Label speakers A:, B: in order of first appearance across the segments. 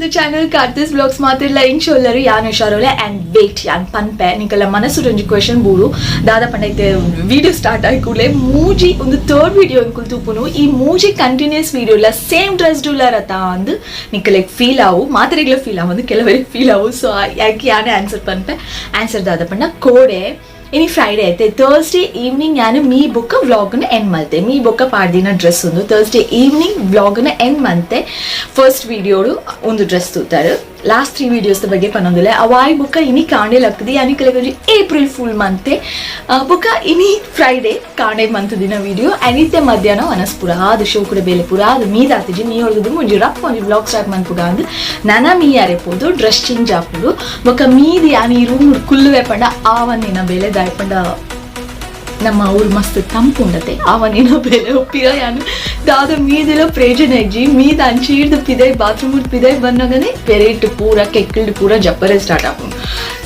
A: The channel Karthis vlogs. ಮಾತಿರ್ಲ ಇಂಚ ಉಲ್ಲರು? ಯಾನ್ ಹುಷಾರುಲೆ. ಅಂಡ್ wait, ಯಾನ್ ಪನ್ಪೆ ನಿಕಲ ಮನಸ್ಸು ಒಂಜಿ ಕ್ವೆಶನ್ ಬೂರು. ದಾದ ಪಂಡೈತೆ, ವಿಡಿಯೋ ಸ್ಟಾರ್ಟ್ ಆಯಿ ಕೂಡಲೇ ಮೂಜಿ ಒಂದು ಥರ್ಡ್ ವಿಡಿಯೋ ಅಂಕುಲ್ ತೂಪುನು. ಈ ಮೂಜಿ ಕಂಟಿನ್ಯೂಸ್ ವಿಡಿಯೋ ಇಲ್ಲ ಸೇಮ್ ಡ್ರೆಸ್ ಉಲ್ಲಾರತ ಅಂದ್ ನಿಕಲೆಗ್ ಫೀಲ್ ಆವು, ಮಾತೆರೆಗ್ಲ ಫೀಲ್ ಆವು, ಕೆಲವರಿಗೆ ಫೀಲ್ ಆವು. ಸೊ ಯಾಕೆ ಯಾನೇ ಆನ್ಸರ್ ಪನ್ಪೆ. ಆನ್ಸರ್ ದಾದ ಪಂಡ, ಕೋಡೆ ಇನಿ ಫ್ರೈಡೆ ಐತೆ, ಥರ್ಸ್ಡೇ ಈವ್ನಿಂಗ್ ಯಾನು ಮೀ ಬೊಕ್ಕ ವ್ಲಾಗ್ನ ಎಂಡ್ ಮಲ್ತೆ. ಮೀ ಬೊಕ್ಕ ಪಾಡ್ದಿನ ಡ್ರೆಸ್ ಒಂದು ಥರ್ಸ್ಡೇ ಈವ್ನಿಂಗ್ ವ್ಲಾಗ್ನ ಎಂಡ್ ಮಂತೆ. ಫಸ್ಟ್ ವಿಡಿಯೋಡು ಒಂದು ಡ್ರೆಸ್ ತೂತಾರೆ. ಲಾಸ್ಟ್ ತ್ರೀ ವಿಡಿಯೋಸ್ ಬಗ್ಗೆ ಪನ್ನೊಂದಿಲ್ಲ. ಅವಾಯ್ ಬೊಕ್ಕ ಇನಿ ಕಾಂಡೆ ಲಕ್ಕದಿ ಯಾನಿ ಕೆಲವು ಏಪ್ರಿಲ್ ಫುಲ್ ಮಂತೆ. ಬೊಕ್ಕ ಇನಿ ಫ್ರೈಡೆ ಕಾಂಡೆ ಮಂತ್ ದಿನ ವಿಡಿಯೋ. ಆ್ಯಂಡ್ ಇತ್ತೆ ಮಧ್ಯಾಹ್ನ ವನಸ್ ಪೂರ ಅದು ಶೋ ಕೂಡ ಬೇಲೆ ಪೂರ ಅದು ಮೀದಾತಿಜಿ. ಮೀ ಒಳಗದು ಮುಂಜಿ ರಪ್ ಒಂಜಿ ವ್ಲಾಗ್ ಸ್ಟಾರ್ಟ್ ಮನ್ಪುಗ ಅಂದ್ ನನ ಮೀ ಅರೆಪೋದು, ಡ್ರೆಸ್ ಚೇಂಜ್ ಆಪುಡು. ಬೊಕ್ಕ ಮೀದಿ ಯಾನಿ ಈ ರೂಮ್ ಕುಲ್ಲುವೆ ಪಂಡ ಆವನ್ನಿನ ಬೇಲೆ. ದಾಯ್ ಪಂಡ ನಮ್ಮ ಊರು ಮಸ್ತ್ ತಂಪು ಉಂಡತೆ. ಆವನ್ನಿನ ಬೇಲೆ ಒಪ್ಪಿರ ಯಾನು ದಾದ ಮೀದೆಲ್ಲ ಪ್ರಯೋಜನ ಇಜ್ಜಿ. ಮೀದ ಅಂಚೀರ್ದು ಪಿದೈ ಬಾತ್ರೂಮ್ ಪಿದೈ ಬಂದಾಗನೆ ಪೆರೇಟ್ ಪೂರ ಕೆಕ್ಕಲ್ಡ್ ಪೂರ ಜಪ್ಪರೆ ಸ್ಟಾರ್ಟ್ ಆಪುಂಡು.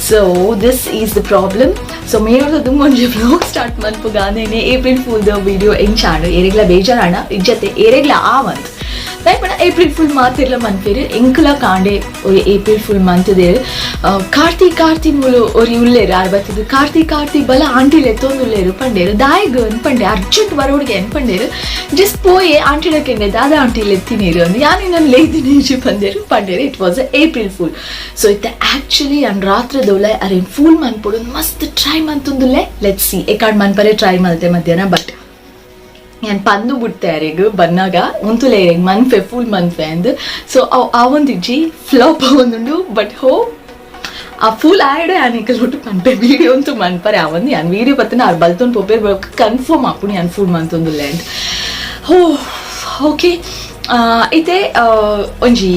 A: So this is the problem. So ಮೇಯೊರ್ದು ಒಂಜಿ ವ್ಲಾಗ್ ಸ್ಟಾರ್ಟ್ ಮನ್ಪುಗ ಅಂದೇನೆ ಏಪ್ರಿಲ್ ಫುಲ್ the video ಎಂಚಾಂಡು, ಏರೆಗ್ಲ ಬೇಜಾರಾಣ ಇಜ್ಜತೆ ಏರೆಗ್ಲ ಆವಂತ್. ಪಂಡ ಏಪ್ರಿಲ್ ಫುಲ್ ಮಾತಿರ್ಲ ಮನ್ಪೇರು. ಎಂಕುಲ ಕಾಂಡೆ ಒರಿ ಏಪ್ರಿಲ್ ಫುಲ್ ಮಂತದೇರು. ಕಾರ್ತಿ ಕಾರ್ತಿ ಮೂಲು ಒರಿ ಉಲ್ಲೇರು. ಆರ್ ಬತ್ತಿದ್ದು ಕಾರ್ತಿ ಕಾರ್ತಿ ಬಲ ಆಂಟಿ ಲೆತ್ತೊಂದುಲ್ಲೇರು ಪಂಡೇರು. ದಾಯಗ್ ಅನ್ಪಂಡೆ, ಅರ್ಜೆಂಟ್ ಬರೋಡ್ಗೆ ಅನ್ಪಂಡೇರು. ಜಸ್ಟ್ ಪೋಯೆ, ಆಂಟಿಡ ಕೆಂಡೆ, ದಾದ ಆಂಟಿ ಲೆತ್ತಿನೀರು ಅಂದ್. ಯಾನ್ ಇನ್ನೊಂದು ಲೇದಿನಿ ಬಂದೇರು ಪಂಡೇರು. It was April Fool. So ಇತ್ತೆ ಆಕ್ಚುಲಿ ಅನ್ ರಾತ್ರಿ ದೌಲ ಅರೇನ್ ಫೂಲ್ ಮನ್ಪೊಡು, ಮಸ್ತ್ ಟ್ರೈ ಮಂತುಂದುಲ್ಲೆ. Let see, ಎಕಾಡ್ ಮನ್ಪರೆ ಟ್ರೈ ಮಲ್ತೆ ಮಧ್ಯಾಹ್ನ. ಬಟ್ ಯಾನ್ ಪಂದು ಬಿಡ್ತೆ ಅರೆಗ್ ಬನ್ನಾಗ ಉಂತುಲೆ ಮನ್ಫೆ ಫುಲ್ ಮನ್ಫೆ ಅಂದ್. ಸೊ ಆವೊಂದಿಜ್ಜಿ, ಫ್ಲಾಪ್ ಆವೊಂದುಂಡು. ಬಟ್ ಹೋಪ್ ಆ ಫುಲ್ ಆ್ಯಡ್ ಯಾನಿಕಲ್ ಒಟ್ಟು ಪನ್ಪೆ. ವೀಡಿಯೋ ಅಂತೂ ಮನ್ಪರೆ ಆವೊಂದು. ಯಾನ್ ವೀಡಿಯೋ ಬತ್ತಿನ ಆರ್ ಬಲ್ತೊಂದು ಪೋಪೇರ್, ಕನ್ಫರ್ಮ್ ಆಪುಣಿ ಯಾನ್ ಫುಲ್ ಮಂತೊಂದುಲ್ಲೆ ಅಂದ್. ಹೋ, ಓಕೆ. ಇತ್ತೆ ಒಂಜಿ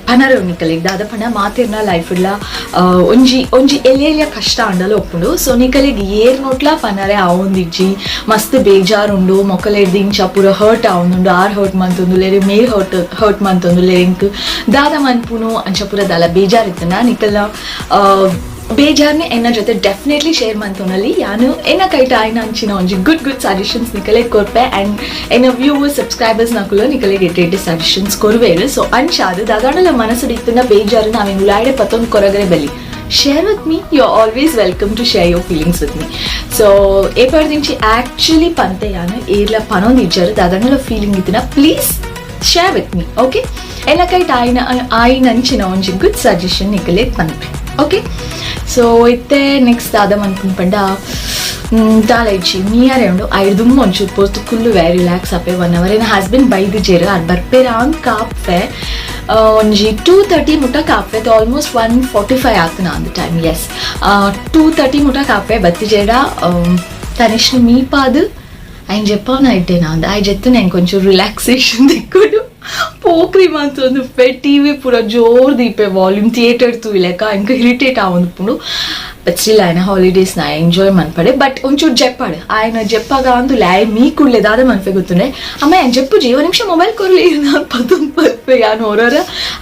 A: ಪನರ ನಿಕಲೆಗ್. ದಾದ ಪಂಡ, ಮಾತೆರ್ನ ಲೈಫ್ಲ ಒಂಜಿ ಒಂಜಿ ಎಲ್ಯ ಎಲ್ಯ ಕಷ್ಟ ಆಂಡಲ ಒಪ್ಪುಂಡು. ಸೊ ನಿಕಲೆಗ್ ಏರ್ ನೋಟ್ಲ ಪನರೆ ಆವೊಂದಿಜ್ಜಿ, ಮಸ್ತ್ ಬೇಜಾರುಂಡು, ಮೊಕಲೆರ್ದ್ ಇಂಚ ಪೂರ ಹರ್ಟ್ ಆವೊಂದುಂಡು, ಆರ್ ಹರ್ಟ್ ಮಂತೊಂದುಲ್ಲೆರ್, ಮೇರ್ ಹರ್ಟ್ ಹರ್ಟ್ ಮಂತೊಂದುಲ್ಲೆರ್, ಎಂಕ್ ದಾದ ಮನ್ಪುನು ಅಂಚ ಪೂರ ದಾಲ ಬೇಜಾರಿತ್ತನ, ನಿಕಲ್ನ ಬೇಜಾರ್ನೆ ಎನ್ನ ಜೊತೆ ಡೆಫಿನೆಟ್ಲಿ ಶೇರ್ ಮಂತೊನಲ್ಲಿ. ಯಾನು ಎನ್ನ ಕೈಟ ಆಯ್ನ ಅಂಚಿನ ಒಂಜಿ ಗುಡ್ ಗುಡ್ ಸಜೆಷನ್ಸ್ ನಿಕಲೆ ಕೊರ್ಪೆ. ಆ್ಯಂಡ್ ಎನ್ನ ವ್ಯೂವರ್ಸ್, ಸಬ್ಸ್ಕ್ರೈಬರ್ಸ್ ನಕುಲು ನಿಕಲೆಗ್ ಎಡ್ಡೆ ಎಡ್ಡೆ ಸಜೆಷನ್ಸ್ ಕೊರುವೇರು. ಸೊ ಅಂಚಾದು ದಾದಾಂಡಲ ಮನಸ್ಸು ಇತ್ತುನ ಬೇಜಾರು ನಾವೇನು ಉಲಾಯ್ಡೆ ಪತ್ತೊಂದು ಕೊರಗರೆ ಬಲ್ಲಿ, share with me. You are always welcome to share your feelings with me. So ಏಪರ್ದಿಂಚಿ ಆ್ಯಕ್ಚುಲಿ ಪಂತೆ ಯಾನು ಏರ್ಲ ಪನೊಂದು ಇಜ್ಜಾರು. ದಾದಾಂಡಲ ಫೀಲಿಂಗ್ ಇತ್ತಿನ please share with me, okay? ಎನ್ನ ಕೈಟ್ ಆಯ್ನ ಆಯ್ನಂಚಿನ ಒಂಜಿ ಗುಡ್ ಸಜೆಷನ್ ನಿಕಲೆ ಪನ್ಪೆ, ಓಕೆ? ಸೊ ಇತ್ತೆ ನೆಕ್ಸ್ಟ್ ದಾದ ಮನ್ಪುನ್ ಪಂಡ, ದಾಲ ಇಜ್ಜಿ, ಮೀಯರೆ ಉಂಡು. ಐದು ಒಂಚೂರು ಪೊರ್ತು ಕುಲ್ಲುವೆ, ರಿಲ್ಯಾಕ್ಸ್ ಆಪೆ ಒನ್ ಅವರ್. ಎನ್ನ ಹಸ್ಬೆಂಡ್ ಬೈದು ಆರ್ ಬರ್ಪೇರ ಅಂದ್ ಕಾಪ್ವೆ. ಒಂಜಿ 2:30 ಮುಟ್ಟ ಕಾಪ್ವೆ. ಆಲ್ಮೋಸ್ಟ್ 1:45 ಆತನ ಅಂದ ಟೈಮ್. ಎಸ್, 2:30 ಮುಟ್ಟ ಕಾಪ್ವೆ. ಬತ್ತಿಜೇಡ ತನಿಷ್ನ ಮೀಪಾದು ఆయన చెప్పావు ಇಡ್ಡೇನಾ ಅಂದ. ಆಯ್ ಜೆತ್ತು నేను కొంచెం ರಿಲ್ಯಾಕ್ಸೇಷನ್ ದಿಕ್ಕುಡು. ಪೋಕ್ರಿ ಮಂತೊಂದು ಟಿವಿ ಪೂರ ಜೋರ್ ದೀಪೆ ವಾಲ್ಯೂಮ್, ಥಿಯೇಟರ್ ತೂಯಿಲೆಕ್ಕ. ಇಂಕ ಇರಿಟೇಟ್ ಆವೊಂದುಪ್ಪುಂಡು. ಬಟ್ ಸ್ಟಿಲ್ ఆయన ಹಾಲಿಡೇಸ್ ನಾ ಎಂಜಾಯ್ ಮನ್ಪಡೆ. ಬಟ್ ಒಂಚೂರು ಜೆಪ್ಪಾಡು. ఆయన ಜೆಪ್ಪಾಗ ಅಂದುಲೆ ಆಯ್ ಮೀ ಕುಡ್ಲೆ ದಾದ ಮನ್ಪೆ ಗೊತ್ತುಂಡೆ. ಅಮ್ಮ ಯಾನ್ ಜೆಪ್ಪುಜಿ, ಒಂದು ನಿಮಿಷ ಮೊಬೈಲ್ ಕೊರ್ಲಿ ನಾನು ಪತ್ತೊಂದು ಪಲ್ಪೆ. ಯಾನ್ ಹೊರರ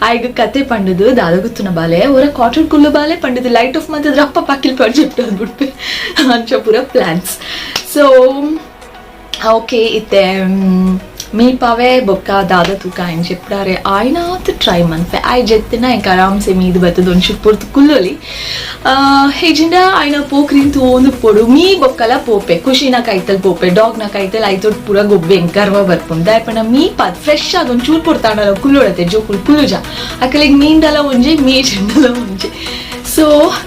A: ಆಯ್ಗ ಕತೆ ಪಂಡದು. ದಾದ ಗೊತ್ತುನ ಬಾಲೆ, ಹೊರ ಕಾಟನ್ ಕುಲ್ಲು ಬಾಲೆ ಪಂಡದು. ಲೈಟ್ ಆಫ್ ಮಂತದ್ರ ಅಪ್ಪ ಪಕ್ಕಿಲ್ ಪಡ್ ಜೆಪ್ಟ ಅಂದ್ಬಿಟ್ಪೆ. ಅಂಚ ಪೂರ ಪ್ಲಾನ್ಸ್. ಸೊ ಓಕೆ, ಇತ್ತೆ ಮೀಪಾವೆ ಬೊಕ್ಕ ದಾದ ತೂಕ ఆయన చెప్పారే. ఆయన ಟ್ರೈ ಮನ್ಪೆ. ಆಯ್ ಜೆತ್ತಿನ ಇಂಕ ಆರಾಮ್ಸೆ ಮೀದು ಬತ್ತದ ಒಂಚೂರು ಪೊರ್ತು ಕುಲ್ಲೊಲಿ. ಹೇಜಿಂಡ ఆయన ಪೋಕ್ರಿನ್ ತೂವೊಂದು ಪೊಡು. ಮೀ ಬೊಕ್ಕಲ ಪೋಪೆ, ಖುಷಿನ ಕೈತಲ್ ಪೋಪೆ. ಡಾಗ್ನ ಕೈತಲ್ ಐತೊಟ್ಟು ಪೂರ ಗೊಬ್ಬೆ ಗರ್ವ ಬರ್ಪುಂಡು. ದಾಯೆ ಪಂಡ ಮೀ ಪಾತ್ ಫ್ರೆಶ್ ಆದ್ ಒಂಚೂರು ಪೊರ್ತಾಂಡಲ ಕುಲ್ಲೊಡತೆ. ಜೋಕುಲು ಕುಲ್ಲುಜ. ಅಕಲೆಗ್ ಮೀಂಡಲ ಒಂಜೆ, ಮೀ ಚೆಂಡಲ ಒಂಜೆ. ಸೊ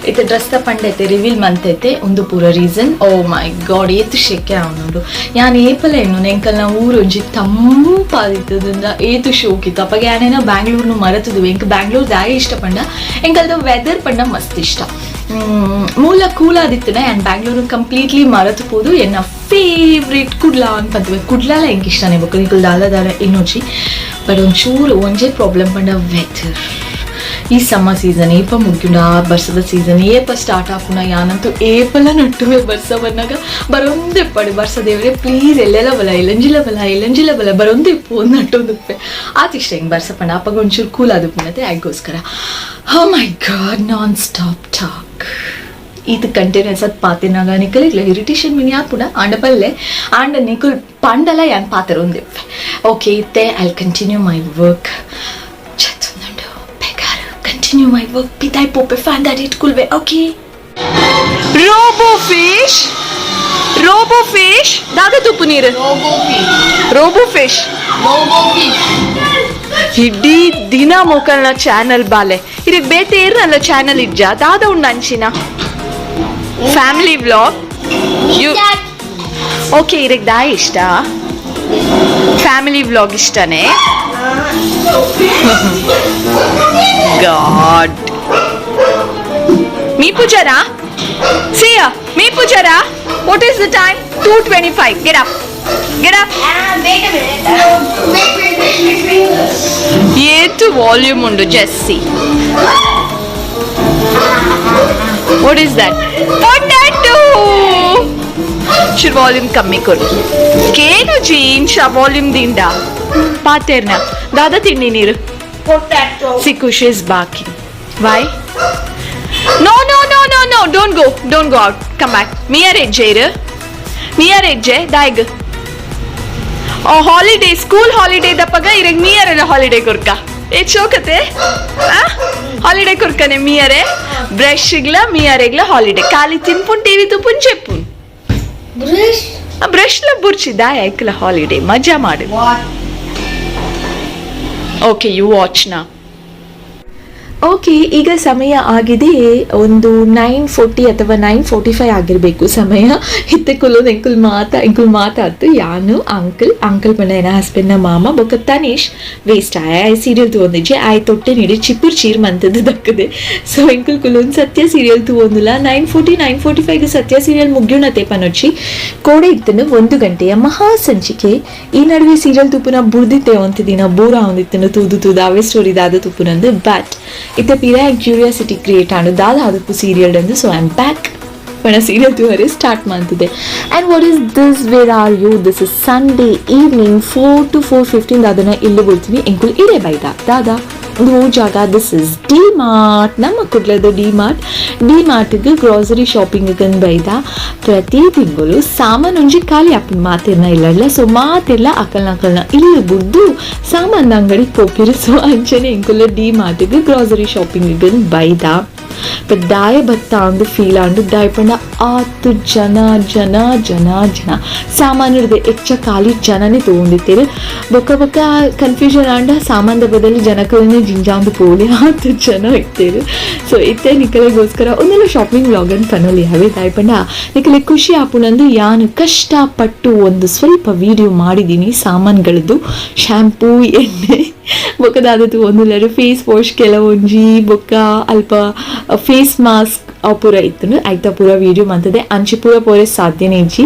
A: ಇತ್ತೆ ಡ್ರೆಸ್ ತ ಪಂಡೈತೆ, ರಿವೀಲ್ ಮಂತೈತೆ. ಒಂದು ಪೂರ ರೀಸನ್. ಓ ಮೈ ಗಾಡ್, ಏತ್ ಶೆಕೆ ಆವೊಂದುಂಡು. ಯಾನ್ ಏಪಲ ಎನ್ನುನು, ಎಂಕಲ್ನ ಊರು ಒಂಜಿ ತಂಪಾದಿತ್ತದಿಂದ ಏತು ಶೋಕಿತ್ತು. ಅಪಗ ಯಾನೇನ ಬ್ಯಾಂಗ್ಳೂರ್ನು ಮರತುದು. ಎಂಕ್ ಬ್ಯಾಂಗ್ಳೂರ್ ದಾಯ ಇಷ್ಟ ಪಂಡ, ಎಂಕಲ್ದ ವೆದರ್ ಪಂಡ ಮಸ್ತ್ ಇಷ್ಟ. ಮೂಲ ಕೂಲಾದಿತ್ತುನ ಯಾನ್ ಬ್ಯಾಂಗ್ಳೂರು ಕಂಪ್ಲೀಟ್ಲಿ ಮರತು ಪೋದು ಎನ್ನ ಫೇವ್ರೇಟ್ ಕುಡ್ಲಾ ಅನ್ಪಂತವೆ. ಕುಡ್ಲಾಲ ಎಂಕ್ ಇಷ್ಟನೇ. ಬೊಕ್ಕ ನಿಕುಲ್ ದಾಲ ದಾಲ ಇನ್ನೊಂಜಿ. ಬಟ್ ಒಂಚೂರು ಒಂಜೇ ಪ್ರಾಬ್ಲಮ್ ಪಂಡ ವೆದರ್. ಈ ಸಮ್ಮರ್ ಸೀಸನ್ ಏಪ ಮುಗ್ಯುಂಡ, ಬರ್ಸದ ಸೀಸನ್ ಏಪ ಸ್ಟಾರ್ಟ್ ಆಪುನ? ಯಾನಂತೂ ಏಪಲ ನಟ್ಟುವೆ. ಬರ್ಸ ಬಂದಾಗ ಬರೊಂದೇ ಪಡೆ, ಬರ್ಸ ದೇವ್ರೆ ಪ್ಲೀಸ್ ಎಲ್ಲೆಲ್ಲ ಬಲ, ಎಲ್ಲಂಜಿಲ ಬಲ, ಎಲ್ಲಂಜಿಲ ಬಲ, ಬರೊಂದೇ ಇಪ್ಪು ನಟ್ಟೊಂದುಪ್ಪೆ. ಆತ ಇಷ್ಟ ಹಿಂಗೆ ಬರ್ಸ ಪಂಡ. ಅಪ್ಪಗ ಒಂಚೂರು ಕೂಲ್ ಅದು ಪುನತೆ ಆಗೋಸ್ಕರ. Oh my God, non stop talk. ಈತ ಕಂಟಿನ್ಯೂಸ್ ಅದು ಪಾತಿನಾಗ ನಿಕಲ್ ಇಲ್ಲ ಇರಿಟೇಷನ್ ಮಿನಿ ಆಪುಣ. ಆಂಡ ಪಲ್ಲೆ ಆಂಡ ನಿಕುಲ್ ಪಂಡಲ ಯಾನ್ ಪಾತೆರೊಂದಿಪ್ಪೆ. ಓಕೆ, ಇತ್ತೆ I continue my work. ಚತ್ತುಂದುಂಡು, ಬೇಗಾರು. Continue my work. ಪಿದಾಯ್ ಪೋಪೆ fan ದಾಡಿ ಇಟ್ಕೊಳ್ವೆ. Okay, robo fish, robo fish ದಾದ ತುಪ್ಪು ನೀರು ರೋಬೋ ಫಿಶ್. ಇಡೀ ದಿನ ಮೋಕಲ್ನ ಚಾನಲ್ ಬಾಲೆ ಇರಕ್ ಬೇತೆ ಏರ್ನಲ್ಲ ಚಾನಲ್ ಇಜ್ಜ ದಾದ ಉಂಡು ಅಂಚಿನ ಫ್ಯಾಮಿಲಿ ವ್ಲಾಗ್ you. Okay, ಇರಕ್ ದಾಯ ಇಷ್ಟ ಫ್ಯಾಮಿಲಿ ವ್ಲಾಗ್ ಇಷ್ಟನೇ. ಗಾಡ್ ಮೀ ಪೂಜಾರಾ ಸಿಯಾ me Pujara. What is the time? 2:25. Get up, get up.
B: Wait a minute. Wait, wait, wait, wait, wait.
A: ಏತು volume ಉಂಡು Jessie. What is that? Potato. ಚೂರು volume ಕಮ್ಮಿ ಕೊಡು. ಕೇನು jeans ಆ volume ದಿಂಡ ಪಾತೇರ್ನ ದಾದಾ ತಿಂಡಿ ನೀರು.
B: Potato.
A: See, Kush is barking. Why? No, no, no, no, no, don't go, don't go out, come back. Mere ಎಜ್ಜೆ ಇರು, ಮಿಯರ್ ಎಜ್ಜೆ ದಾಯ್ಗ್ ಹಾಲಿಡೇ ಸ್ಕೂಲ್ ಹಾಲಿಡೇ ದಪ್ಪಗ ಇರಗ್ ಮಿಯರೆಲ್ಲ ಹಾಲಿಡೇ ಕೊರ್ಕ ಏ ಚೋಕತೆ ಹಾಲಿಡೇ ಕೊರ್ಕನೆ ಮಿಯರೆ ಬ್ರಷ್ಗ್ಲ ಮಿಯರೆಗ್ಲ ಹಾಲಿಡೇ ಖಾಲಿ ತಿನ್ಪುನ್ ಟಿವಿ ತುಪ್ಪುನ್ ಚೆಪ್ಪುನ್.
B: Brush.
A: ಬ್ರಷ್ಲ ಬುರ್ಚಿ ದಾಯ ಐಕ್ಲ ಹಾಲಿಡೇ ಮಜಾ ಮಾಡು.
B: What?
A: Okay, you watch ನಾ. ಓಕೆ, ಈಗ ಸಮಯ ಆಗಿದೆ ಒಂದು 9:40 ಅಥವಾ 9:45 ಆಗಿರಬೇಕು ಸಮಯ. ಇತ್ತೆ ಕುಲ್ಲೊಂದು ಎಂಕುಲ್ ಮಾತ ಎಂಕುಲ್ ಮಾತಾಡ್ತು ಯಾನು ಅಂಕಲ್ ಅಂಕಲ್ ಪಂಡ ಎನ್ನ ಹಸ್ಬೆಂಡ್ನ ಮಾಮ ಬೊಕ್ಕ ತನಿಷ್ ವೇಸ್ಟ್ ಆಯ ಸೀರಿಯಲ್ ತೂವೊಂದಿಜ್ಜೆ ಆಯ್ ತೊಟ್ಟೆ ನೀಡಿ ಚಿಪ್ಪುರ್ ಚೀರ್ ಮಂತದ್ದು ದಕ್ಕದೆ. ಸೊ ಎಂಕುಲ್ ಕುಲ್ಲೊಂದು ಸತ್ಯ ಸೀರಿಯಲ್ ತೂವೊಂದುಲ್ಲ. 9:40 9:45 ಸತ್ಯ ಸೀರಿಯಲ್ ಮುಗ್ಯುಣತೆ ಪನೊಚ್ಚಿ ಕೋಡೆ ಇತ್ತನು 1 ಗಂಟೆಯ ಮಹಾ ಸಂಚಿಕೆ. ಈ ನಡುವೆ ಸೀರಿಯಲ್ ತುಪ್ಪುನ ಬುಡ್ದಿತ್ತೆ ಒಂತ ದಿನ ಬೋರ್ ಆವೊಂದಿತ್ತನು ತೂದು ತೂದು ಅವೇ ಸ್ಟೋರಿ ದಾದ ತುಪ್ಪುನಂದು. ಬಟ್ ಇತ್ತೆ ಪಿರ ಕ್ಯೂರಿಯಾಸಿಟಿ ಕ್ರಿಯೇಟ್ ಆಂಡು ದಾದ ಆದಪ್ಪು ಸೀರಿಯಲ್ ಅಂದು. ಸೊ I am back ಪಣ ಸೀರಿಯಲ್ ತೂವರೆ ಸ್ಟಾರ್ಟ್ ಮಾಡ್ತಿದ್ದೆ. And what is this? Where are you? This is Sunday evening 4 to 4:15. ದಾದನ ಇಲ್ಲಿ ಬೋಲ್ತೀನಿ ಎಂಕುಲ್ ಇಡೆ ಬೈದ ದಾದಾ ಒಂದು ಓ ಜಾಗ. This is D mart, ನಮ್ಮ ಕುಡ್ಲದ ಡಿ ಮಾರ್ಟ್. ಡಿ ಮಾರ್ಟಿಗೆ ಗ್ರಾಸರಿ ಶಾಪಿಂಗ್ ಬೈದ. ಪ್ರತಿ ತಿಂಗಳು ಸಾಮಾನು ಒಂಜಿ ಖಾಲಿ ಆಪುಂಡು ಮಾತಿರ್ನ ಇಲ್ಲಲ್ಲ. ಸೊ ಮಾತೆಲ್ಲ ಅಕಲ್ನ ಅಕಲ್ನ ಇಲ್ಲಿ ಬುಡ್ದು ಸಾಮಾನ್ ಅಂಗಡಿಗೆ ಪೋಪಿರು. ಸೊ ಅಂಚನೆ ಎಂಕುಲ ಡಿ ಮಾರ್ಟಿಗೆ ಗ್ರಾಸರಿ ಶಾಪಿಂಗ್ ಬೈದ. ಬಟ್ ದಾಯ ಬತ್ತ ಅಂದು ಫೀಲ್ ಆಂಡು ದಾಯ ಪಂಡ ಆತು ಜನ ಜನ ಜನ ಜನ ಸಾಮಾನ್ಯದ ಹೆಚ್ಚ ಖಾಲಿ ಜನನೇ ತಗೊಂಡಿತ್ತೇರು. ಬೊಕ್ಕ ಬೊಕ್ಕ ಕನ್ಫ್ಯೂಷನ್ ಆಂಡ ಸಾಮಾನ್ದ ಬದಲು ಜನಕ್ಕೇ ಜಿಂಜಾಂದು ಪೋಲಿ ಆತು ಜನ ಇತ್ತೇರು. ಸೊ ಇತ್ತೆ ನಿಕಲೆಗೋಸ್ಕರ ಒಂದೆಲ್ಲ ಶಾಪಿಂಗ್ ವ್ಲಾಗ್ ಅಂತ ಪನೊಲಿ ಅವೇ ದಾಯ ಪಂಡ ನಿಕಲೆ ಖುಷಿ ಆಪುನಂದು ಯಾನು ಕಷ್ಟಪಟ್ಟು ಒಂದು ಸ್ವಲ್ಪ ವಿಡಿಯೋ ಮಾಡಿದ್ದೀನಿ ಸಾಮಾನುಗಳದ್ದು. ಶಾಂಪೂ ಎಣ್ಣೆ ಬೊಕ್ಕದಾದದ್ದು ಒಂದುಲ್ಲರು ಫೇಸ್ ವಾಶ್ ಕೆಲವೊಂಜಿ ಬೊಕ್ಕ ಅಲ್ಪ ಫೇಸ್ ಮಾಸ್ಕ್ ಪೂರ ಇತ್ತು. ಆಯ್ತಾ ಪೂರ ವೀಡಿಯೋ ಮಂತದೆ ಅಂಚಿ ಪೂರ ಪೋರೆ ಸಾಧ್ಯನೇ ಇಜ್ಜಿ.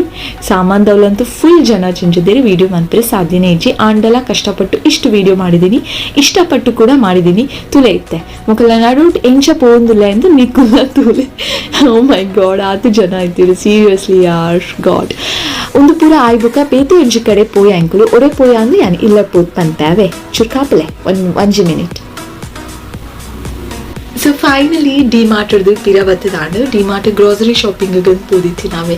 A: ಸಾಮಾನ್ದವ್ಲಂತೂ ಫುಲ್ ಜನ ಜಿಂಜಿದ್ದೀರಿ, ವೀಡಿಯೋ ಮಂತ್ರೆ ಸಾಧ್ಯನೇ ಇಜ್ಜಿ. ಆಂಡಲ ಕಷ್ಟಪಟ್ಟು ಇಷ್ಟು ವೀಡಿಯೋ ಮಾಡಿದ್ದೀನಿ, ಇಷ್ಟಪಟ್ಟು ಕೂಡ ಮಾಡಿದ್ದೀನಿ. ತುಲೆ ಇತ್ತೆ ಮೊಕಲ ನಡುಟ್ ಎಂಚ ಪೋಂದುಲ್ಲ ಎಂದು ನಿಕ್ಕುಲ್ಲ ತೂಲೆ. ಓ ಮೈ ಗಾಡ್, ಆತು ಜನ ಇದ್ದೀರಿ ಸೀರಿಯಸ್ಲಿ ಯಾರ್ ಗಾಡ್. ಒಂದು ಪೂರ ಆಯ್ಬುಕ ಬೇತೆ ಒಂಜಿ ಕಡೆ ಪೋಯ ಅಂಕುಲು ಒರೆ ಪೋಯ ಅಂದು ಯಾನ್ ಇಲ್ಲ ಪೋತ್ ಪಂತಾವೆ ಚುರ್ಕಾಪಲೆ ಒಂಜಿ ಮಿನಿಟ್. ಸೊ ಫೈನಲಿ ಡಿ ಮಾರ್ಟ್ ಪಿರ ಬತ್ತದಾಂಡು ಡಿ ಮಾರ್ಟ್ ಗ್ರೋಸರಿ ಶಾಪಿಂಗ್ ಪೋದಿತ್ತಿ ನಾವೇ.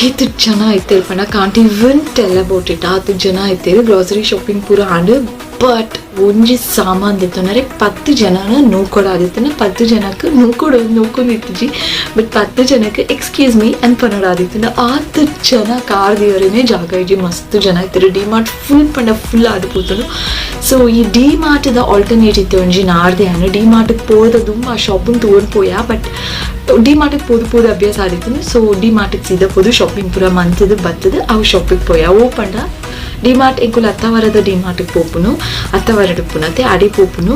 A: ಏತ್ ಜನ ಇತ್ತೇರು ಪಂಡ can't even tell about it. ಆತು ಜನ ಇತ್ತೇರು ಗ್ರೋಸರಿ ಶಾಪಿಂಗ್ ಪೂರ ಆಂಡು. ಬಟ್ ಒಂಜಿ ಸಾಮಾನ್ ದೆತ್ತೊನರೆ 10 ಜನನ ನೂಕೊಡಾದಿತ್ತನ. 10 ಜನಕ್ಕೆ ನೂಕೊಡು ನೂಕೊಂದಿತ್ತಿಜಿ, ಬಟ್ 10 ಜನಕ್ಕೆ ಎಕ್ಸ್ಕ್ಯೂಸ್ ಮೀ ಅಂತ ಪನೊಡಾದಿತ್ತನ. ಆತ್ ಜನ ಕಾರ್ ದಿಯರೇನೆ ಜಾಗ ಇಜ್ಜಿ, ಮಸ್ತ್ ಜನ ಇತ್ತರು. ಡಿ ಮಾರ್ಟ್ ಫುಲ್ ಪಂಡ ಫುಲ್ ಆದ್ ಪೋತುಂಡು. ಸೊ ಈ ಡಿ ಮಾರ್ಟ್ದ ಆಲ್ಟರ್ನೇಟ್ ಇತ್ತೆ ಒಂಜಿ ನಾಡ್ದೆ ಆಂಡ್ ಡಿ ಮಾರ್ಟ್ಗೆ ಪೋದ ದುಂಬ ಆ ಶಾಪಿಂಗ್ ತಗೊಂಡು ಪೋಯ. ಬಟ್ ಡಿ ಮಾರ್ಟ್ಗೆ ಪೋದು ಪೋದು ಅಭ್ಯಾಸ ಆದಿತ್ತು. ಸೊ ಡಿ ಮಾರ್ಟ್ಗೆ ಸೀದಾ ಪೋದು ಶಾಪಿಂಗ್ ಪೂರ ಮಂತದು ಬತ್ತದು ಅವು ಶಾಪಿಂಗ್ ಪೋಯ. ಓ ಪಂಡ ಡಿ ಮಾರ್ಟ್ ಎಂಕುಲು ಅತ್ತವರದ ಡಿ ಮಾರ್ಟ್ಗೆ ಪೋಪುನು ಅತ್ತವರಡು ಪುನತೆ ಅಡಿ ಪೋಪುನು.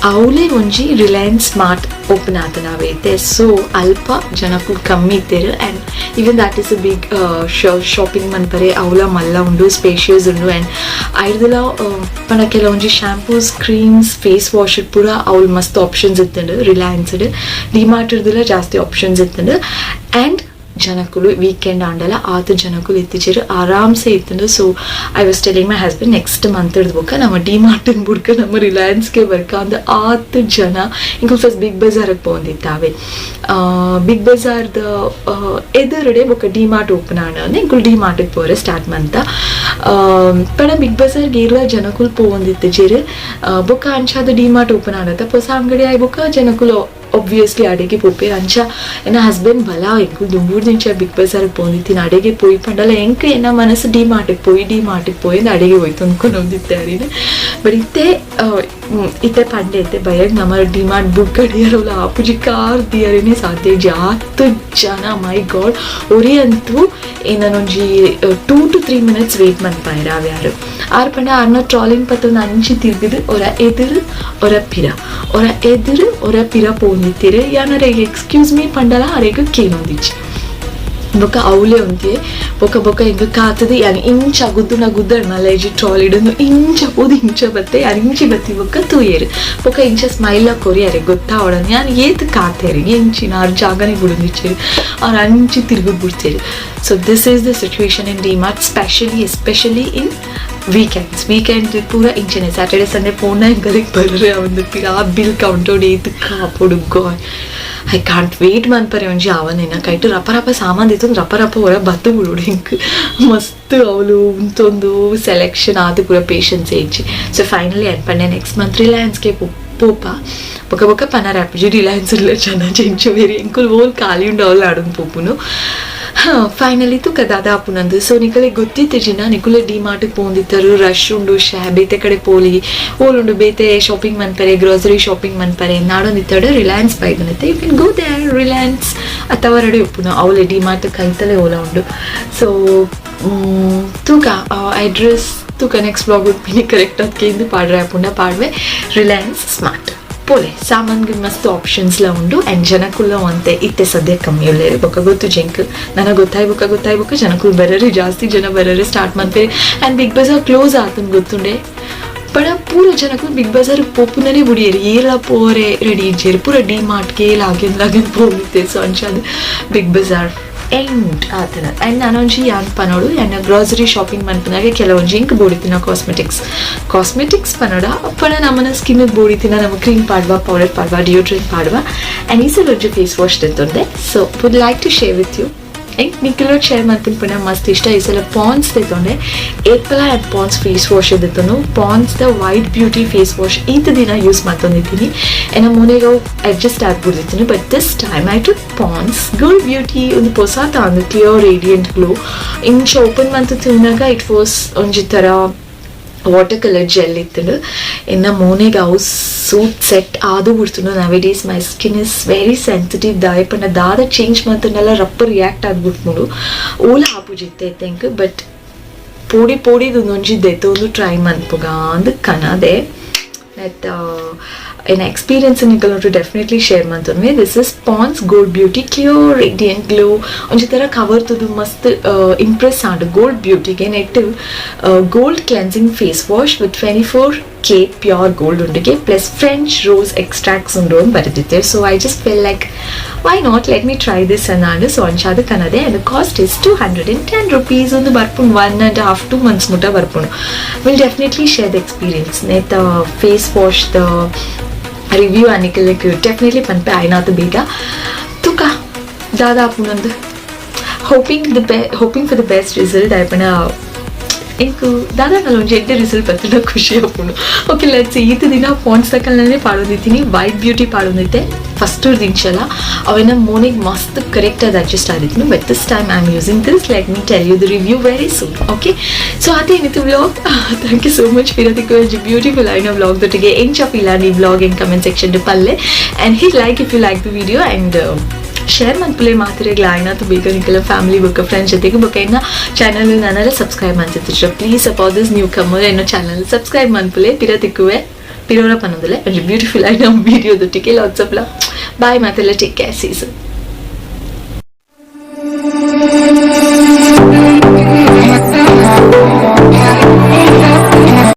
A: ಅವಲೇ ಒಂಜಿ ರಿಲಯನ್ಸ್ ಮಾರ್ಟ್ ಓಪನ್ ಆತನಾವೈತೆ. ಸೊ ಅಲ್ಪ ಜನಕ್ಕೂ ಕಮ್ಮಿ ಇತ್ತೇರು. And even that is a big shopping ಮನ್ಪರೆ ಅವಲ ಮಲ್ಲ ಉಂಡು, ಸ್ಪೇಷಿಯಸ್ ಉಂಡು. ಆ್ಯಂಡ್ ಐರ್ದಲ ಪಂಡ ಕೆಲವೊಂಜಿ ಶಾಂಪೂಸ್ ಕ್ರೀಮ್ಸ್ ಫೇಸ್ ವಾಶ್ ಪೂರ ಅವ್ಲು ಮಸ್ತ್ ಆಪ್ಷನ್ಸ್ ಇತ್ತಂಡು. ರಿಲಯನ್ಸ್ ಡಿ ಮಾರ್ಟ್ ಇರ್ದಲ ಜಾಸ್ತಿ ಆಪ್ಷನ್ಸ್ ಇತ್ತಂಡು. ಆ್ಯಂಡ್ ಜನಕುಲು ವೀಕೆಂಡ್ ಆಂಡಲ ಆತ್ ಜನಕುಲು ಇತ್ತೀಚೆರು ಆರಾಮ್ಸೆ ಇತ್ತುಂಡು. So I was telling my husband next month ಬೊಕ್ಕ ನಮ್ಮ ಡಿ ಮಾರ್ಟನ್ ಬುಡ್ಕ ನಮ್ಮ ರಿಲಯನ್ಸ್ಗೆ ಬರ್ಕ ಅಂದ್ ಆತ್ ಜನ. ಇಂಕುಲು ಫಸ್ಟ್ ಬಿಗ್ ಬಜಾರ್ಗೆ ಪೋಂದಿತ್ತಾವೆ, ಬಿಗ್ ಬಜಾರ್ದ ಎದುರುಡೆ ಬೊಕ್ಕ ಡಿ ಮಾರ್ಟ್ ಓಪನ್ ಆಂಡ ಇಂಕುಲು ಡಿ ಮಾರ್ಟ್ಗೆ ಪೋರೆ ಸ್ಟಾರ್ಟ್ ಮಂತ. ಪಂಡ ಬಿಗ್ ಬಜಾರ್ಗೆ ಏರ್ಲ ಜನಕುಲು ಪೋವೊಂದಿತ್ತಿಜೆರ್. ಬೊಕ್ಕ ಅಂಚಾದ ಡಿ ಮಾರ್ಟ್ ಓಪನ್ ಆಂಡತ ಹೊಸ ಅಂಗಡಿ ಆಯ್ ಬೊಕ್ಕ ಜನಕುಲು ಒಬ್ವಿಯಸ್ಲಿ ಅಡೆಗೆ ಪೋಪೆರ್. ಅಂಚ ಎನ್ನ ಹಸ್ಬೆಂಡ್ ಬಲ ಎಂಕುಲು ದುಂಬುರ್ದಿಂಚ ಬಿಗ್ ಬಜಾರ್ಗೆ ಪೋಂದಿತ್ತಿನ ಅಡೆಗೆ ಪೋಯಿ ಪಂಡಲ ಎಂಕ್ ಎನ್ನ ಮನಸ್ಸು ಡಿ ಮಾರ್ಟ್ಗೆ ಪೋಯಿ ಡಿ ಮಾರ್ಟ್ಗೆ ಪೋಯಿ ಅಂದ್ ಅಡೆಗೆ ಹೋಯ್ತು ಅಂದ್ಕೊಂಡೊಂದಿತ್ತೆ ಅರಿನ. ಬಟ್ ಇತ್ತೆ ಇತ್ತೆ ಪಂಡೆ ಇತ್ತೆ ಬಯಗ್ ನಮ್ಮ ಡಿ ಮಾರ್ಟ್ ಬುಕ್ ಅಡಿಯರವಲ್ಲ ಆಪುಜಿ, ಕಾರ್ ದಿಯರೇನೆ ಸಾಧ್ಯ ಇಜ್ಜಿ, ಆತ್ ಜನ. ಮೈ ಗಾಡ್, ಒರಿ ಅಂತೂ ಏನನೊಂಜಿ 2 to 3 minutes wait ಮನ್ಪಾಯೆರ್ ಅವ್ ಯಾರು ಆರ್ ಪಂಡ ಆರ್ನ ಟ್ರಾಲಿಂಗ್ ಪತ್ತೊಂದು ಅಂಚಿ ತಿರ್ಗಿದು ಒರ ಎದುರು ಒರ ಪಿರ ಒರ ಎದುರು ಒರ ಪಿರ ಪೋಂದಿತ್ತೀರು. ಯಾನರೆಗ್ ಎಕ್ಸ್ಕ್ಯೂಸ್ ಮೀ ಪಂಡಲ ಅರೆಗ್ ಕೇನೊಂದಿಜ್ಜಿ. ಬೊಕ್ಕ ಅವಲೇ ಉಂತಿಯೆ ಬೊಕ್ಕ ಬೊಕ್ಕ ಎಂಕ್ ಕಾತುದು ಯಾನ್ ಇಂಚ ಗುದ್ದುನ ಗುದ್ದಡ್ ಮಲ್ಲೇಜಿ ಟ್ರಾಲಿಡ್ ಇಂಚ ಪೋದು ಇಂಚ ಬತ್ತೆ ಯಾನ್ ಇಂಚಿ ಬತ್ತಿ ಬೊಕ್ಕ ತೂಯೆರ್. ಬೊಕ್ಕ ಇಂಚ ಸ್ಮೈಲ್ ಕೊರಿ ಅರೆಗ್ ಗೊತ್ತಾವಡ ಯಾನ್ ಏತ್ ಕಾತೇರ್ ಎಂಚಿನ ಆರ್ ಜಾಗನೆ ಬುಡೊಂದಿಚ್ಚೆರ್ ಆರ್ ಅಂಚಿ ತಿರ್ಗುದ್ ಬುಡ್ತೇರ್. So this is the situation in DMart, especially in weekends. Weekend ಪೂರ ಇಂಚನೆ ಸ್ಯಾಟರ್ಡೆ ಸಂಡೇ ಪೋಂಡ ಎಂಕಲೆಗ್ ಬರ್ರೆ ಅವೊಂದು ಆ ಬಿಲ್ ಕೌಂಟೋಡ್ ಏತ್ ಕಾಪೊಡು. ಗಾಡ್, I can't wait ಮನ್ಪರೆ ಒಂಜಿ ಆವೊಂದಿನ ಕೈಟ್ ರಪ ರಪ ಸಾಮಾನ್ ದೆತ್ತೊಂದು ರಪ ರಪ ಒರ ಬತ್ತ್ ಬುಡೊಡು ಎಂಕ್ ಮಸ್ತ್ ಅವ್ಲು ಉಂತೊಂದು ಸೆಲೆಕ್ಷನ್ ಆದ್ ಪೂರ ಪೇಷನ್ಸ್ ಇಜ್ಜಿ. ಸೊ ಫೈನಲಿ ಯಾನ್ ಪಂಡೆ ನೆಕ್ಸ್ಟ್ ಮಂತ್ ರಿಲಯನ್ಸ್ಗೆ ಪೋಪ. ಬೊಕ ಬೊಕ ಪನರೆ ಆಪುಜಿ ರಿಲಯನ್ಸ್ ಜನ ಚೆಂಚ ಬೇರೆ ಎಂಕುಲು ಓಲ್ ಖಾಲಿ ಉಂಡು ಅವ್ಲು ಆಡೊಂದು ಪೋಪುನು. ಫೈನಲಿ ತುಕ ದಾದ ಆಪುನಂದು. ಸೊ ನಿಕಲೆ ಗೊತ್ತಿತ್ತಿಜಿನ ನಿಕುಲೆ ಡಿ ಮಾರ್ಟ್ಗೆ ಪೋಂದಿತ್ತರು ರಶ್ ಉಂಡು ಶಾ ಬೇತೆ ಕಡೆ ಪೋಲಿ ಓಲುಂಡು ಬೇತೆ ಶಾಪಿಂಗ್ ಮನ್ಪರೆ ಗ್ರೋಸರಿ ಶಾಪಿಂಗ್ ಮನ್ಪರೆ ನಾಡೊಂದಿತ್ತಡ ರಿಲಯನ್ಸ್ ಬೈದನತ್ತೆ you can go there. Reliance ಅಥವಾ ರೆಡಿ ಉಪ್ಪುನು ಅವಲೆ ಡಿ ಮಾರ್ಟ್ ಕೈತಲೆ ಓಲ ಉಂಡು. ಸೊ ತೂಕ ಅಡ್ರೆಸ್ ತೂಕ ನೆಕ್ಸ್ಟ್ ಬ್ಲಾಗ್ ಉಟ್ಪಿನಿ ಕರೆಕ್ಟ್ ಅದಕ್ಕೆ ಇಂದು ಪಾಡ್ರೆ ಆಪುಂಡ ಪಾಡ್ವೆ. ರಿಲಯನ್ಸ್ ಸ್ಮಾರ್ಟ್ ಪೋಲೆ ಸಾಮಾನ್ಗೆ ಮಸ್ತ್ ಆಪ್ಷನ್ಸ್ಲ ಉಂಡು ಆ್ಯಂಡ್ ಜನಕುಲ್ಲ ಒಂತೆ ಇತ್ತೆ ಸದ್ಯ ಕಮ್ಮಿ ಉಲ್ಲೇರು. ಬೊಕ್ಕ ಗೊತ್ತು ಜೆಂಕ್ ನನಗೆ ಗೊತ್ತಾಯ್ ಬೊಕ್ಕ ಗೊತ್ತಾಯ್ ಬೊಕ್ಕ ಜನಕುಲು ಬರರು ಜಾಸ್ತಿ ಜನ ಬರರು ಸ್ಟಾರ್ಟ್ ಮನ್ಪೇರು. ಆ್ಯಂಡ್ ಬಿಗ್ ಬಜಾರ್ ಕ್ಲೋಸ್ ಆತನ್ ಗೊತ್ತುಂಡೆ ಪಡ ಪೂರ ಜನಕುಲು ಬಿಗ್ ಬಜಾರ್ ಪೋಪುನನೇ ಬುಡಿಯೇರು ಏರ್ಲ ಪೋರೆ ರೆಡಿ ಇಜ್ಜೆರ್ ಪೂರ ಡಿ ಮಾರ್ಟ್ಗೆ ಲಾಗಿನ್ ಲಾಗಿನ್ ಪೋವಿತ್ತೆ. ಸೊ ಅಂಚಾದ್ ಬಿಗ್ ಬಜಾರ್ ಎಂಡ್ ಆತನ. ಆ್ಯಂಡ್ ನಾನೊಂಜಿ ಯಾನ್ ಪನೋಡು ಯಾನ್ ಗ್ರೋಸರಿ ಶಾಪಿಂಗ್ ಮನ್ಪುನಾಗ ಕೆಲವೊಂಜಿ ಇಂಕ್ ಬೋಡಿತಿನ ಕಾಸ್ಮೆಟಿಕ್ಸ್ ಕಾಸ್ಮೆಟಿಕ್ಸ್ ಪನೋಡ ಪಣ ನಮ್ಮನ ಸ್ಕಿನ್ಗೆ ಬೋಡಿತಿನ ನಮ್ಮ ಕ್ರೀಮ್ ಪಾಡ್ವ ಪೌಡರ್ ಪಾಡ್ವ ಡಿಯೋಡ್ರೆಂಟ್ ಪಾಡ್ವ. ಆ್ಯಂಡ್ ಈ ಸಲ ಒಂಜಿ ಫೇಸ್ ವಾಶ್ ತೆತ್ತೊಂದೆ. So would like to share with you. ಎಂಕ್ ನಿಕುಲು ಶೇರ್ ಮಲ್ಪುನ ಪಂಡ ಮಸ್ತ್ ಇಷ್ಟ. ಈ ಸಲ ಪಾನ್ಸ್ ತೆತ್ತೊಂಡೆ ಏಪಲ ಆ್ಯಂಡ್ ಪಾನ್ಸ್ ಫೇಸ್ ವಾಶ್ ದೆತ್ತೊಂಡು Pond's the white beauty face wash ಈತ ದಿನ ಯೂಸ್ ಮಾಡ್ತೊಂದಿದ್ದೀನಿ. ಎನ್ನ ಮೋನೆಗ್ ಅವು adjust ಆಗ್ಬಿಡ್ದಿತ್ತು. But this time I took Pond's gold beauty ಒಂದು ಪೊಸಾತ ಒಂದು ಕ್ಲಿಯರ್ ರೇಡಿಯಂಟ್ ಗ್ಲೋ. ಇಂಚ ಓಪನ್ ಮಂತ್ ತಿನ್ನಾಗ it was ಒಂಜಿ ಥರ water colour gel ಇತ್ತುಂಡು. ಎನ್ನ ಮೋನೆಗ್ ಅವು ಸೂಟ್ ಸೆಟ್ ಆದು ಬಿಡ್ತುಂಡು. Nowadays my skin is very sensitive. ದಾಯ ಪಂಡ ದಾದ ಚೇಂಜ್ ಮಲ್ತುಂಡಲ ರಪ್ಪ ರಿಯಾಕ್ಟ್ ಆಗ್ಬಿಟ್ಮುಂಡು. ಓಲ ಆಪುಜಿತ್ತೆ I think. But ಪೋಡಿ ಪೋಡಿದು ಒಂಜಿ ದೆತ್ತೊಂದು ಟ್ರೈ ಮನ್ಪುಗ ಅಂದ್ ಕನದೆ ನೆತ್ತ ಎನ್ನ ಎಕ್ಸ್ಪೀರಿಯನ್ಸ್ ನಿಕಲ್ನೊಟ್ಟು ಡೆಫಿನೆಟ್ಲಿ ಶೇರ್ ಮಂತೊನ್ವೆ. This is Pond's gold beauty clear radiant glow. ಒಂಜಿ ಥರ ಕವರ್ ತುದು ಮಸ್ತ್ ಇಂಪ್ರೆಸ್ ಆಂಡ್. ಗೋಲ್ಡ್ ಬ್ಯೂಟಿಗೆ net gold cleansing face wash with 24K pure gold ಉಂಡುಗೆ plus French rose extracts ಉಂಡು ಅಂತ ಬರೆದಿತ್ತೆ. So I just feel like why not, let me try this ಅನ್ನಾಂಡ್. So ಅಂಚಾದ ಕನದೆ. And cost is ₹210. ಒಂದು ಬರ್ಪುಂಡು 1.5 2 months ಮುಟ್ಟ ಬರ್ಪುಂಡು. Will definitely share the experience. ನೇತ face wash the review ಅನಿಕಲೆಗ್ definitely ಪನ್ಪೆ ಆಯ್ನಾತ್ ಬೇಗ. ತುಕ ದಾದ ಆಪುನಂದು hoping for the best result. ಆಯ್ಪಣ ಎಂಕ್ ದಾದ ಒಂಜಿ ಎಡ್ಡೆ ರಿಸಲ್ಟ್ ಬತ್ತುಂಡ ಖುಷಿ ಆಪುಂಡು. ಓಕೆ, let's ಈತ ದಿನ ಪಾಂಡ್ಸ್ ತಕಲ್ನೇ ಪಾಡೊಂದಿತ್ತೀನಿ. ವೈಟ್ ಬ್ಯೂಟಿ ಪಾಡೊಂದಿತ್ತೆ ಫಸ್ಟ್ ದಿಂಚಲ ಅವೆನ ಮೋನೆಗ್ ಮಸ್ತ್ ಕರೆಕ್ಟ್ ಆದ್ adjust ಆದಿತ್ತು. But this time I am using this. Let me tell you the review very soon, okay? So ಅದೇನಿತ್ತು vlog. Thank you so much. ಫಿರೋದಿಕ್ಕೆ ಒಂಜಿ beautiful ಆಯ್ನ vlog ದೊಟ್ಟಿಗೆ ಎಂಚ feel ಆಂಡ್ ಈ vlog ಇನ್ comment section ಪಲ್ಲೆ and hit like if you like the video and share ಮನ್ಪುಲೆ ಮಾತೆರೆಗ್ಲ ಆಯ್ನಾತು ಬೇಗ ನಿಕಲ family ಬೊಕ್ಕ friends ಜೊತೆಗೆ. ಬೊಕ್ಕ ಇನ್ನ channel ನಾನೆಲ್ಲ ಸಬ್ಸ್ಕ್ರೈಬ್ ಮಾಡ್ತಿತ್ತು, please support this newcomer. ಎನ್ನ ಚಾನಲ್ ಸಬ್ಸ್ಕ್ರೈಬ್ ಮನ್ಪುಲೆ. ಪಿರ ತಿಕ್ಕುವೆ ಪಿರೋರ ಪನ್ನೊಂದುಲೆ ಒಂಜಿ ಬ್ಯೂಟಿಫುಲ್ ಆಯ್ನ ವಿಡಿಯೋ ದೊಟ್ಟಿಗೆ. ಲಾಟ್ಸ್ ಆಫ್ ಲವ್, ಬಾಯ್ ಮಾತೆಲ್ಲ. Take care, see.